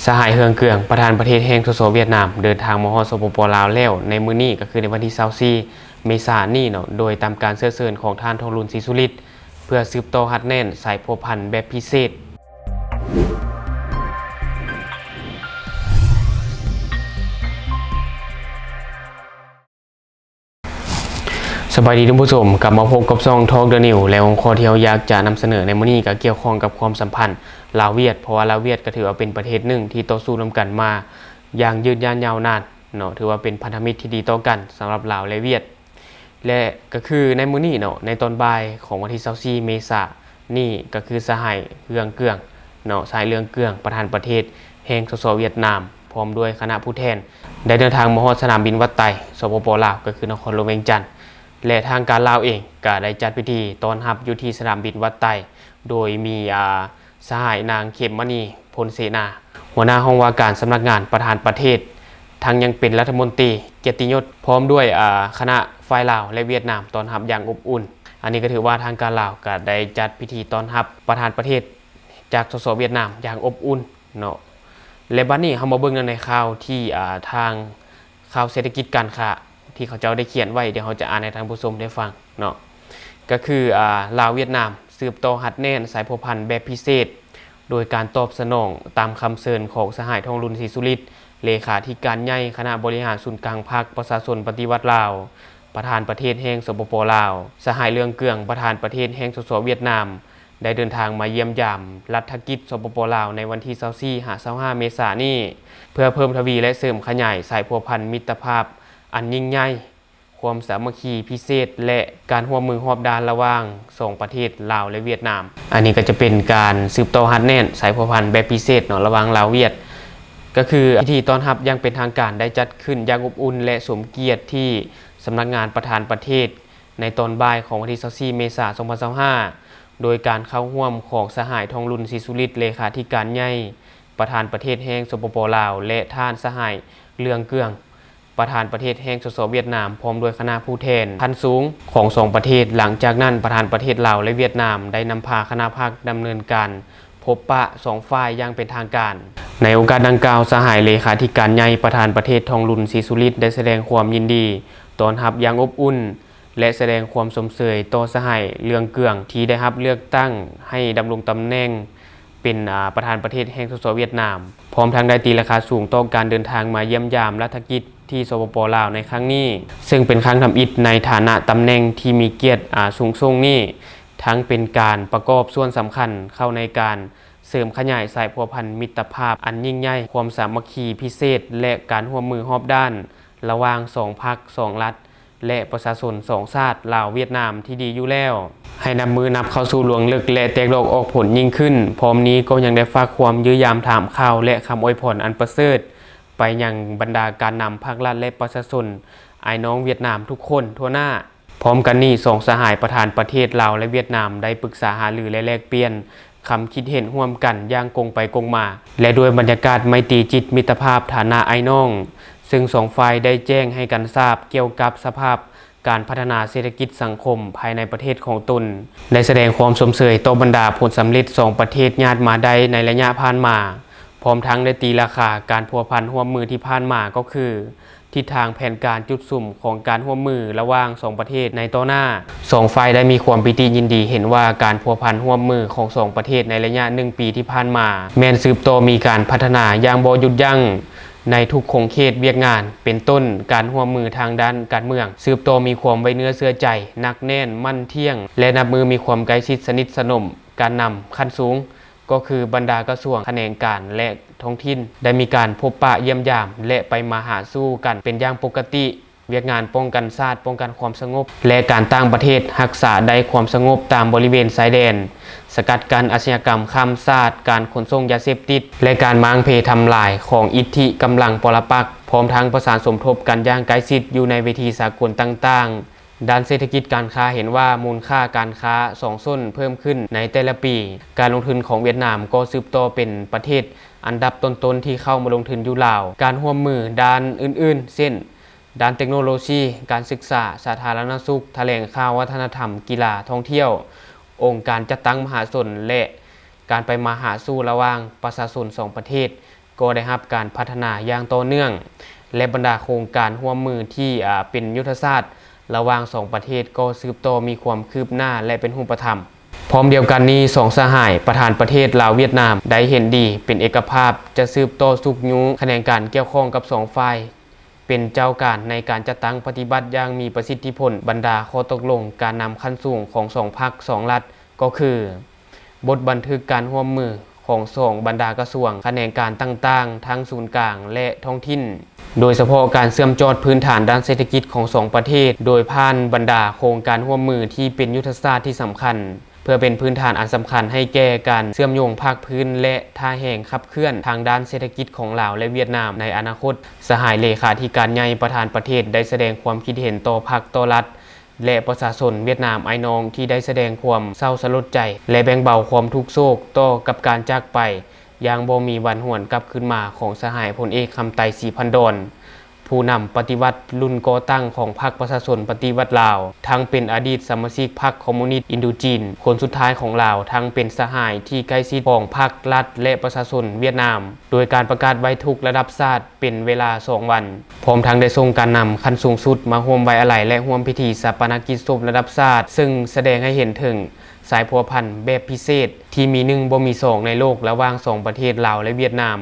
ສະຫາຍ ເຮືອງເກືອງ ປະທານປະເທດແຫ່ງ ສສ ຫວຽດນາມ ເດີນທາງມາຮອດ ສປປ ລາວ ແລ້ວໃນມື້ນີ້ ກໍຄືໃນວັນທີຊາວສີ່ ເມສານີ້ເນາະ ໂດຍຕາມການເຊີນເຊີນຂອງທ່ານ ທອງລຸນ ສີສຸລິດ ເພື່ອສືບຕໍ່ຮັດແໜ້ນສາຍພົວພັນແບບພິເສດ. ສະບາຍດີທ່ານຜູ້ຊົມ, ກັບມາພົບກັບຊ່ອງ Talk the News ແລະ ຫົວຂໍ້ທີ່ເຮົາຢາກຈະນຳສະເໜີໃນມື້ນີ້ກໍກ່ຽວຂ້ອງກັບຄວາມສຳພັນລາວ-ຫວຽດ, ເພາະວ່າລາວ-ຫວຽດກໍຖືວ່າເປັນປະເທດໜຶ່ງທີ່ຕໍ່ສູ້ນຳກັນມາຢ່າງຍືດຍາວຍາວນານເນາະ, ຖືວ່າເປັນພັນທະມິດທີ່ດີຕໍ່ກັນສຳລັບລາວ ແລະ ຫວຽດ. ແລະ ກໍຄືໃນມື້ນີ້ເນາະ, ໃນຕອນບ່າຍຂອງວັນທີຊາວສີ່ ເມສາ ນີ້ກໍຄືສະຫາຍ ເຮືອງເກືອງ ເນາະ, ສະຫາຍ ເລື່ອງເກືອງ ປະທານປະເທດແຫ່ງ ສສ ຫວຽດນາມ ພ້ອມດ້ວຍຄະນະຜູ້ແທນ ໄດ້ເດີນທາງມາຮອດສະໜາມບິນວັດໄຕ ສປປ ລາວ ກໍຄືນະຄອນຫຼວງວຽງຈັນ ແລະ ທາງການລາວເອງກໍໄດ້ຈັດພິທີຕ້ອນຮັບຢູ່ທີ່ສະໜາມບິນວັດໄຕ ໂດຍມີ ອາ ສະຫາຍ ນາງ ເຂັມມະນີ ພົນເສນາ ຫົວໜ້າຫ້ອງວ່າການສຳນັກງານປະທານປະເທດ ທັງຍັງເປັນລັດຖະມົນຕີກຽດຕິຍົດ ພ້ອມດ້ວຍ ອາ ຄະນະຝ່າຍລາວ ແລະ ຫວຽດນາມ ຕ້ອນຮັບຢ່າງອົບອຸ່ນ. ອັນນີ້ກໍຖືວ່າທາງການລາວກໍໄດ້ຈັດພິທີຕ້ອນຮັບປະທານປະເທດຈາກ ສສ ຫວຽດນາມຢ່າງອົບອຸ່ນເນາະ. ແລະ ບັດນີ້ເຮົາມາເບິ່ງນຳໃນຂ່າວທີ່ ອາ ທາງຂ່າວເສດຖະກິດການຄ້າທີ່ເຂົາເຈົ້າໄດ້ຂຽນໄວ້, ດຽວເຮົາຈະອ່ານໃຫ້ທ່ານຜູ້ຊົມໄດ້ຟັງເນາະ. ກໍຄື ອາ ລາວ-ຫວຽດນາມ ສືບຕໍ່ຮັດແໜ້ນສາຍພົວພັນແບບພິເສດ ໂດຍການຕອບສະໜອງຕາມຄຳເຊີນຂອງສະຫາຍ ທອງລຸນ ສີສຸລິດ ເລຂາທິການໃຫຍ່ຄະນະບໍລິຫານສູນກາງພັກປະຊາຊົນປະຕິວັດລາວ ປະທານປະເທດແຫ່ງ ສປປ ລາວ, ສະຫາຍ ເລື່ອງເກືອງ ປະທານປະເທດແຫ່ງ ສສ ຫວຽດນາມ ໄດ້ເດີນທາງມາຢ້ຽມຢາມລັດຖະກິດ ສປປ ລາວ ໃນວັນທີຊາວສີ່ ຫາ ຊາວຫ້າ ເມສານີ້ ເພື່ອເພີ່ມທະວີ ແລະ ເສີມຂະຫຍາຍສາຍພົວພັນມິດຕະພາບອັນຍິ່ງໃຫຍ່, ຄວາມສາມັກຄີພິເສດ ແລະ ການຮ່ວມມືຮອບດ້ານລະຫວ່າງສອງປະເທດລາວ ແລະ ຫວຽດນາມ. ອັນນີ້ກໍຈະເປັນການສືບຕໍ່ຮັດແໜ້ນສາຍພົວພັນແບບພິເສດເນາະ ລະຫວ່າງລາວ-ຫວຽດ. ກໍຄືພິທີຕ້ອນຮັບຢ່າງເປັນທາງການໄດ້ຈັດຂຶ້ນຢ່າງອົບອຸ່ນ ແລະ ສົມກຽດທີ່ສຳນັກງານປະທານປະເທດ ໃນຕອນບ່າຍຂອງວັນທີຊາວສີ່ ເມສາ ສອງພັນຊາວຫ້າ ໂດຍການເຂົ້າຮ່ວມຂອງສະຫາຍ ທອງລຸນ ສີສຸລິດ ເລຂາທິການໃຫຍ່ ປະທານປະເທດແຫ່ງ ສປປ ລາວ ແລະ ທ່ານສະຫາຍ ເລື່ອງເກືອງ ປະທານປະເທດແຫ່ງ ສສ ຫວຽດນາມ ພ້ອມດ້ວຍຄະນະຜູ້ແທນຂັ້ນສູງຂອງສອງປະເທດ. ຫຼັງຈາກນັ້ນ ປະທານປະເທດລາວ ແລະ ຫວຽດນາມ ໄດ້ນຳພາຄະນະພັກດຳເນີນການພົບປະສອງຝ່າຍຢ່າງເປັນທາງການ. ໃນໂອກາດດັ່ງກ່າວ, ສະຫາຍເລຂາທິການໃຫຍ່ ປະທານປະເທດ ທອງລຸນ ສີສຸລິດ ໄດ້ສະແດງຄວາມຍິນດີຕ້ອນຮັບຢ່າງອົບອຸ່ນ ແລະ ສະແດງຄວາມຊົມເຊີຍຕໍ່ສະຫາຍ ເລື່ອງເກືອງ ທີ່ໄດ້ຮັບເລືອກຕັ້ງໃຫ້ດຳລົງຕຳແໜ່ງເປັນ ອາ ປະທານປະເທດແຫ່ງ ສສ ຫວຽດນາມ, ພ້ອມທັງໄດ້ຕີລາຄາສູງຕໍ່ການເດີນທາງມາຢ້ຽມຢາມລັດຖະກິດທີ່ ສປປ ລາວ ໃນຄັ້ງນີ້, ເຊິ່ງເປັນຄັ້ງທຳອິດໃນຖານະຕຳແໜ່ງທີ່ມີກຽດ ອາ ສູງສົ່ງນີ້, ທັງເປັນການປະກອບສ່ວນສຳຄັນເຂົ້າໃນການເສີມຂະຫຍາຍສາຍພົວພັນມິດຕະພາບອັນຍິ່ງໃຫຍ່, ຄວາມສາມັກຄີພິເສດ ແລະ ການຮ່ວມມືຮອບດ້ານ ລະຫວ່າງສອງພັກ, ສອງລັດ ແລະ ປະຊາຊົນສອງຊາດ ລາວ-ຫວຽດນາມ ທີ່ດີຢູ່ແລ້ວ ໃຫ້ນັບມື້ນັບເຂົ້າສູ່ລວງເລິກ ແລະ ແຕກດອກອອກຜົນຍິ່ງຂຶ້ນ. ພ້ອມນີ້ກໍຍັງໄດ້ຝາກຄວາມຢ້ຽມຢາມຖາມຂ່າວ ແລະ ຄຳອວຍພອນອັນປະເສີດ ໄປຍັງບັນດາການນຳພາກລັດ ແລະ ປະຊາຊົນອ້າຍນ້ອງຫວຽດນາມທຸກຄົນທົ່ວໜ້າ. ພ້ອມກັນນີ້, ສອງສະຫາຍປະທານປະເທດລາວ ແລະ ຫວຽດນາມ ໄດ້ປຶກສາຫາລື ແລະ ແລກປ່ຽນຄຳຄິດເຫັນຮ່ວມກັນຢ່າງກົງໄປກົງມາ ແລະ ດ້ວຍບັນຍາກາດໄມຕີຈິດມິດຕະພາບຖານະອ້າຍນ້ອງ, ເຊິ່ງສອງຝ່າຍໄດ້ແຈ້ງໃຫ້ກັນຊາບກ່ຽວກັບສະພາບການພັດທະນາເສດຖະກິດສັງຄົມພາຍໃນປະເທດຂອງຕົນ, ໄດ້ສະແດງຄວາມຊົມເຊີຍຕໍ່ບັນດາຜົນສຳເລັດສອງປະເທດຍາດມາໄດ້ໃນໄລຍະຜ່ານມາ, ພ້ອມທັງໄດ້ຕີລາຄາການພົວພັນຮ່ວມມືທີ່ຜ່ານມາ ກໍຄື ທິດທາງແຜນການຈຸດສຸມຂອງການຮ່ວມມືລະຫວ່າງສອງປະເທດໃນຕໍ່ໜ້າ. ສອງຝ່າຍໄດ້ມີຄວາມປີຕິຍິນດີເຫັນວ່າການພົວພັນຮ່ວມມືຂອງສອງປະເທດໃນໄລຍະໜຶ່ງປີທີ່ຜ່ານມາ ແມ່ນສືບຕໍ່ມີການພັດທະນາຢ່າງບໍ່ຢຸດຢັ້ງໃນທຸກຂົງເຂດວຽກງານ, ເປັນຕົ້ນ ການຮ່ວມມືທາງດ້ານການເມືອງ, ສືບຕໍ່ມີຄວາມໄວ້ເນື້ອເຊື່ອໃຈ, ໜັກແໜ້ນ, ໝັ້ນທ່ຽງ ແລະ ນັບມື້ມີຄວາມໃກ້ຊິດສະໜິດສະໜົມ, ການນຳຂັ້ນສູງ ກໍຄືບັນດາກະຊວງ, ຂະແໜງການ ແລະ ທ້ອງຖິ່ນ ໄດ້ມີການພົບປະຢ້ຽມຢາມ ແລະ ໄປມາຫາສູ່ກັນເປັນຢ່າງປົກກະຕິ, ວຽກງານປ້ອງກັນຊາດ, ປ້ອງກັນຄວາມສະຫງົບ ແລະ ການຕ່າງປະເທດ ຮັກສາໄດ້ຄວາມສະຫງົບຕາມບໍລິເວນຊາຍແດນ, ສະກັດກັ້ນອາຊະຍາກຳຂ້າມຊາດ, ການຂົນສົ່ງຢາເສບຕິດ ແລະ ການມ້າງເພທຳລາຍຂອງອິດທິກຳລັງປໍລະປັກ, ພ້ອມທັງປະສານສົມທົບກັນຢ່າງໃກ້ຊິດຢູ່ໃນເວທີສາກົນຕ່າງໆ. ດ້ານເສດຖະກິດການຄ້າເຫັນວ່າມູນຄ່າການຄ້າສອງຊົນເພີ່ມຂຶ້ນໃນແຕ່ລະປີ. ການລົງທຶນຂອງຫວຽດນາມກໍສືບຕໍ່ເປັນປະເທດອັນດັບຕົ້ນໆທີ່ເຂົ້າມາລົງທຶນຢູ່ລາວ. ການຮ່ວມມືດ້ານອື່ນໆ ເຊັ່ນ ດ້ານເຕັກໂນໂລຊີ, ການສຶກສາ, ສາທາລະນະສຸກ, ຖະແຫຼງຂ່າວ, ວັດທະນະທຳ, ກິລາ, ທ່ອງທ່ຽວ, ອົງການຈັດຕັ້ງມະຫາຊົນ ແລະ ການໄປມາຫາສູ່ລະຫວ່າງປະຊາຊົນສອງປະເທດ ກໍໄດ້ຮັບການພັດທະນາຢ່າງຕໍ່ເນື່ອງ ແລະ ບັນດາໂຄງການຮ່ວມມືທີ່ ອາ ເປັນຍຸດທະສາດລະຫວ່າງສອງປະເທດກໍສືບຕໍ່ມີຄວາມຄືບໜ້າ ແລະ ເປັນຮູບປະທຳ. ພ້ອມດຽວກັນນີ້, ສອງສະຫາຍປະທານປະເທດລາວ-ຫວຽດນາມ ໄດ້ເຫັນດີເປັນເອກະພາບ ຈະສືບຕໍ່ຊຸກຍູ້ຂະແໜງການກ່ຽວຂ້ອງກັບສອງຝ່າຍ ເປັນເຈົ້າການໃນການຈັດຕັ້ງປະຕິບັດຢ່າງມີປະສິດທິຜົນບັນດາຂໍ້ຕົກລົງການນຳຂັ້ນສູງຂອງສອງພັກສອງລັດ ກໍຄື ບົດບັນທຶກການຮ່ວມມືຂອງສອງບັນດາກະຊວງ, ຂະແໜງການຕ່າງໆ ທັງສູນກາງ ແລະ ທ້ອງຖິ່ນ, ໂດຍສະເພາະການເຊື່ອມຈອດພື້ນຖານດ້ານເສດຖະກິດຂອງສອງປະເທດ ໂດຍຜ່ານບັນດາໂຄງການຮ່ວມມືທີ່ເປັນຍຸດທະສາດທີ່ສຳຄັນ ເພື່ອເປັນພື້ນຖານອັນສຳຄັນໃຫ້ແກ່ການເຊື່ອມໂຍງພາກພື້ນ ແລະ ທ່າແຮງຂັບເຄື່ອນທາງດ້ານເສດຖະກິດຂອງລາວ ແລະ ຫວຽດນາມໃນອະນາຄົດ. ສະຫາຍເລຂາທິການໃຫຍ່ປະທານປະເທດໄດ້ສະແດງຄວາມຄິດເຫັນຕໍ່ພັກ, ຕໍ່ລັດ ແລະ ປະຊາຊົນຫວຽດນາມອ້າຍນ້ອງທີ່ໄດ້ສະແດງຄວາມເສົ້າສະຫຼົດໃຈ ແລະ ແບ່ງເບົາຄວາມທຸກໂສກຕໍ່ກັບການຈາກໄປຢ່າງບໍ່ມີວັນຫວນກັບຄືນມາຂອງສະຫາຍພົນເອກ ຄຳໄຕ ສີພັນດອນ, ຜູ້ນຳປະຕິວັດລຸ້ນກໍ່ຕັ້ງຂອງພັກປະຊາຊົນປະຕິວັດລາວ, ທັງເປັນອະດີດສະມາຊິກພັກຄອມມູນິດອິນໂດຈີນຄົນສຸດທ້າຍຂອງລາວ, ທັງເປັນສະຫາຍທີ່ໃກ້ຊິດຂອງພັກ, ລັດ ແລະ ປະຊາຊົນຫວຽດນາມ, ໂດຍການປະກາດໄຫວ້ທຸກລະດັບຊາດ ເປັນເວລາສອງວັນ, ພ້ອມທັງໄດ້ສົ່ງການນຳຂັ້ນສູງສຸດມາຮ່ວມໄວ້ອາໄລ ແລະ ຮ່ວມພິທີຊາປະນະກິດສົບລະດັບຊາດ, ເຊິ່ງສະແດງໃຫ້ເຫັນເຖິງສາຍພົວພັນແບບພິເສດທີ່ມີໜຶ່ງບໍ່ມີສອງໃນໂລກລະຫວ່າງສອງປະເທດລາວ ແລະ ຫວຽດນາມ.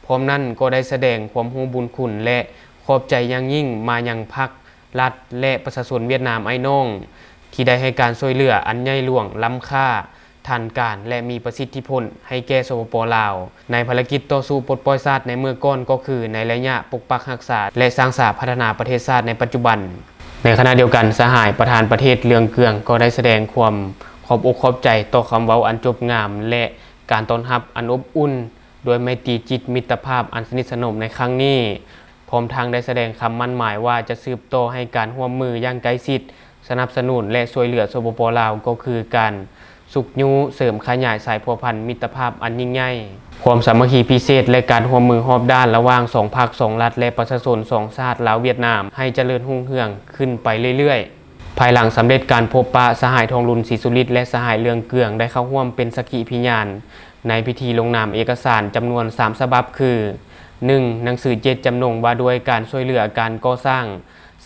ພ້ອມນັ້ນກໍໄດ້ສະແດງຄວາມຮູ້ບຸນຄຸນ ແລະ ຂອບໃຈຢ່າງຍິ່ງມາຍັງພັກ, ລັດ ແລະ ປະຊາຊົນຫວຽດນາມອ້າຍນ້ອງ ທີ່ໄດ້ໃຫ້ການຊ່ວຍເຫຼືອອັນໃຫຍ່ຫຼວງລ້ຳຄ່າ ທັນການ ແລະ ມີປະສິດທິຜົນໃຫ້ແກ່ ສປປ ລາວ ໃນພາລະກິດຕໍ່ສູ້ປົດປ່ອຍຊາດໃນເມື່ອກ່ອນ ກໍຄືໃນໄລຍະປົກປັກຮັກສາ ແລະ ສ້າງສາພັດທະນາປະເທດຊາດໃນປັດຈຸບັນ. ໃນຂະນະດຽວກັນ, ສະຫາຍປະທານປະເທດເລື່ອງເກືອງກໍໄດ້ສະແດງຄວາມຂອບອົກຂອບໃຈຕໍ່ຄຳເວົ້າອັນຈົບງາມ ແລະ ການຕ້ອນຮັບອັນອົບອຸ່ນ ດ້ວຍໄມຕີຈິດມິດຕະພາບອັນສະໜິດສະໜົມໃນຄັ້ງນີ້, ພ້ອມທັງໄດ້ສະແດງຄຳໝັ້ນໝາຍວ່າຈະສືບຕໍ່ໃຫ້ການຮ່ວມມືຢ່າງໃກ້ຊິດ, ສະໜັບສະໜູນ ແລະ ຊ່ວຍເຫຼືອ ສປປ ລາວ ກໍຄືການຊຸກຍູ້ເສີມຂະຫຍາຍສາຍພົວພັນມິດຕະພາບອັນຍິ່ງໃຫຍ່, ຄວາມສາມັກຄີພິເສດ ແລະ ການຮ່ວມມືຮອບດ້ານລະຫວ່າງສອງພັກສອງລັດ ແລະ ປະຊາຊົນສອງຊາດລາວ-ຫວຽດນາມ ໃຫ້ຈະເລີນຮຸ່ງເຮືອງຂຶ້ນໄປເລື້ອຍໆ. ພາຍຫຼັງສຳເລັດການພົບປະ, ສະຫາຍ ທອງລຸນ ສີສຸລິດ ແລະ ສະຫາຍ ເລື່ອງເກືອງ ໄດ້ເຂົ້າຮ່ວມເປັນສັກຂີພະຍານໃນພິທີລົງນາມເອກະສານຈຳນວນສາມສະບັບ ຄື ໜຶ່ງ ໜັງສືເຈດຈຳນົງວ່າດ້ວຍການຊ່ວຍເຫຼືອການກໍ່ສ້າງ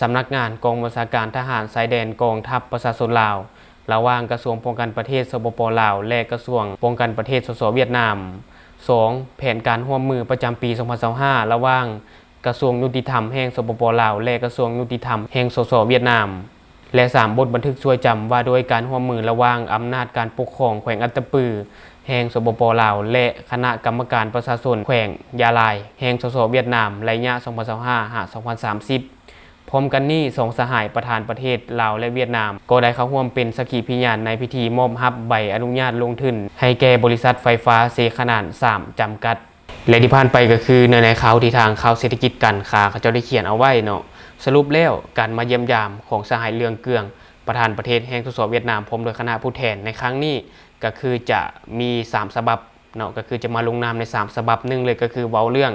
ສຳນັກງານກອງບັນຊາການທະຫານຊາຍແດນກອງທັບປະຊາຊົນລາວ ລະຫວ່າງກະຊວງປ້ອງກັນປະເທດ ສປປ ລາວ ແລະ ກະຊວງປ້ອງກັນປະເທດ ສສ ຫວຽດນາມ. ສອງ ແຜນການຮ່ວມມືປະຈຳປີສອງພັນຊາວຫ້າ ລະຫວ່າງກະຊວງຍຸຕິທຳແຫ່ງ ສປປ ລາວ ແລະ ກະຊວງຍຸຕິທຳແຫ່ງ ສສ ຫວຽດນາມ ແລະ ສາມ ບົດບັນທຶກຊ່ວຍຈຳວ່າດ້ວຍການຮ່ວມມືລະຫວ່າງອຳນາດການປົກຄອງແຂວງອັດຕະປືແຫ່ງ ສປປ ລາວ ແລະ ຄະນະກຳມະການປະຊາຊົນແຂວງຢາລາຍແຫ່ງ ສສ ຫວຽດນາມ ໄລຍະສອງພັນຊາວຫ້າ ຫາ ສອງພັນສາມສິບ. ພ້ອມກັນນີ້, ສອງສະຫາຍປະທານປະເທດລາວ ແລະ ຫວຽດນາມ ກໍໄດ້ເຂົ້າຮ່ວມເປັນສັກຂີພິຍານໃນພິທີມອບຮັບໃບອະນຸຍາດລົງທຶນໃຫ້ແກ່ບໍລິສັດໄຟຟ້າເຊຂະໜານສາມ ຈຳກັດ. ແລະ ທີ່ຜ່ານໄປກໍຄືເນື້ອໃນຂ່າວທີ່ທາງຂ່າວເສດຖະກິດການຄ້າເຂົາເຈົ້າໄດ້ຂຽນເອົາໄວ້ເນາະ. ສະຫຼຸບແລ້ວ, ການມາຢ້ຽມຢາມຂອງສະຫາຍ ເລື່ອງເກືອງ ປະທານປະເທດແຫ່ງ ສສ ຫວຽດນາມ ພ້ອມດ້ວຍຄະນະຜູ້ແທນໃນຄັ້ງນີ້ ກໍຄືຈະມີສາມສະບັບ ເນາະ ກໍຄືຈະມາລົງນາມໃນສາມສະບັບ. ໜຶ່ງເລີຍກໍຄືເວົ້າເລື່ອງ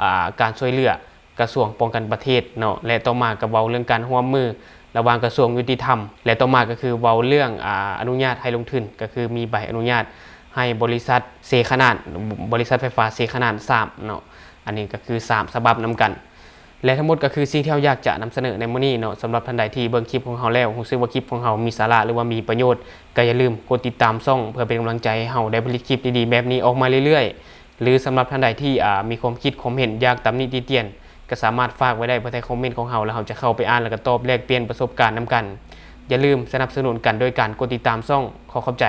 ອາ ການຊ່ວຍເຫຼືອກະຊວງປ້ອງກັນປະເທດເນາະ ແລະ ຕໍ່ມາກໍເວົ້າເລື່ອງການຮ່ວມມືລະຫວ່າງກະຊວງຍຸຕິທຳ ແລະ ຕໍ່ມາກໍຄືເວົ້າເລື່ອງ ອາ ອະນຸຍາດໃຫ້ລົງທຶນ ກໍຄືມີໃບອະນຸຍາດໃຫ້ບໍລິສັດເຊຂະໜານ ບໍລິສັດໄຟຟ້າເຊຂະໜານສາມເນາະ. ອັນນີ້ກໍຄືສາມສະບັບນຳກັນ. ແລະ ທັງໝົດກໍຄືສິ່ງທີ່ເຮົາຢາກຈະນຳສະເໜີໃນມື້ນີ້ເນາະ. ສຳລັບທ່ານໃດທີ່ເບິ່ງຄລິບຂອງເຮົາແລ້ວ ຮູ້ສຶກວ່າຄລິບຂອງເຮົາມີສາລະ ຫຼືວ່າມີປະໂຫຍດ ກໍຢ່າລືມກົດຕິດຕາມຊ່ອງ ເພື່ອເປັນກຳລັງໃຈໃຫ້ເຮົາໄດ້ຜະລິດຄລິບດີໆແບບນີ້ອອກມາເລື້ອຍໆ. ຫຼື ສຳລັບທ່ານໃດທີ່ ອາ ມີຄວາມຄິດຄວາມເຫັນ ຢາກຕຳໜິຕິຕຽນ ກໍສາມາດຝາກໄວ້ໄດ້ພາຍໃຕ້ຄອມເມັນຂອງເຮົາ ແລ້ວເຮົາຈະເຂົ້າໄປອ່ານ ແລ້ວກໍຕອບແລກປ່ຽນປະສົບການນຳກັນ. ຢ່າລືມສະໜັບສະໜູນກັນໂດຍການກົດຕິດຕາມຊ່ອງ. ຂໍຂອບໃຈ.